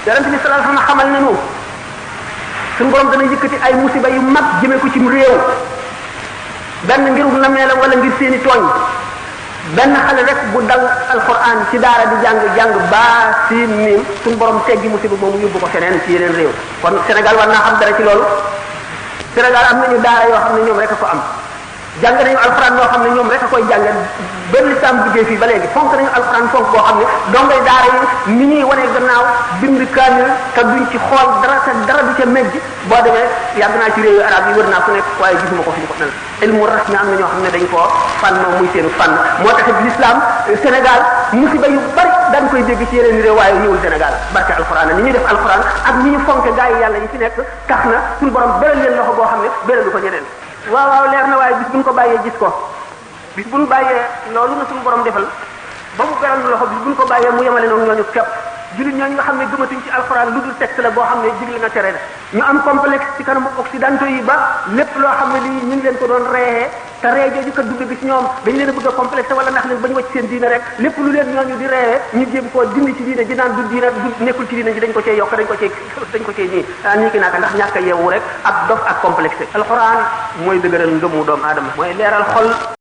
yonent bi sallallahu alayhi wasallam xamal nañu suñu borom dana yëkkati ay musiba yu mag jëmee ko ci réew benn ngirum namee la wala ngir seeni tooñ benn xale rek bu dal alquran ci daara di jàng baa siin miim suñu borom teggi musiba moomu yóbbu ko feneen ci yeneen réew kon Sénégal war naa xam dara ci loolu Sénégal am nañu daara yoo xam ne ñoom rek a ko am jàng nañu alxuraan yoo xam ne ñoom rek a koy jàngal benn lislaam duggee fii ba léegi fonk nañu alxuraan fonk boo xam ne dongay daara yi ni ñuy wanee gannaaw bind kaamil te duñ ci xool dara du ca mejj boo demee yàgg naa ci réewu arab yi wër naa fu nekk waaye gisuma ko fi ñu ko mel ilmu ras ñu am na ñoo xam ne dañ koo fànn muy seenu fànn moo taxit l'islam Sénégal musiba yu bari dañ koy dégg ci yeneen réew waaye ñëwul Sénégal barke alxuraan ni ñuy def alxuraan ak ni ñu fonke gaa yi yàlla yi fi nekk tax na suñu borom beral leen loxo boo xam ne beralu ko ñeneen waaw leer na waaye bis buñ ko bàyyee gis ko bis buñ bàyyee loolu na suñu borom defal ba mu beral loxo bis buñ ko bàyyee mu yemale noonu ñooñu képp jullit ñooñu nga xam ne gëmatuñ ci alxuraan lu dul texte la boo xam ne digle na tere ñu am complexe ci kanamu occidentaux yi ba lépp loo xam ne lii ñu ngi leen ko doon reexee te ree jooju kat dugg bi ci ñoom dañ leen a bëgg a complexe wala ndax leen ba ñu wacc seen diine rek lépp lu leen ñooñu di reexee ñu jéem koo dindi ci diine ji naan du diine du nekkul ci diine ji dañ ko cee yokk dañ ko cee nii ki naaka ndax ñàkk a yeewu rek ak dof ak complexe alxuraan mooy dëgëral ngëmu doomu aadama mooy leeral xol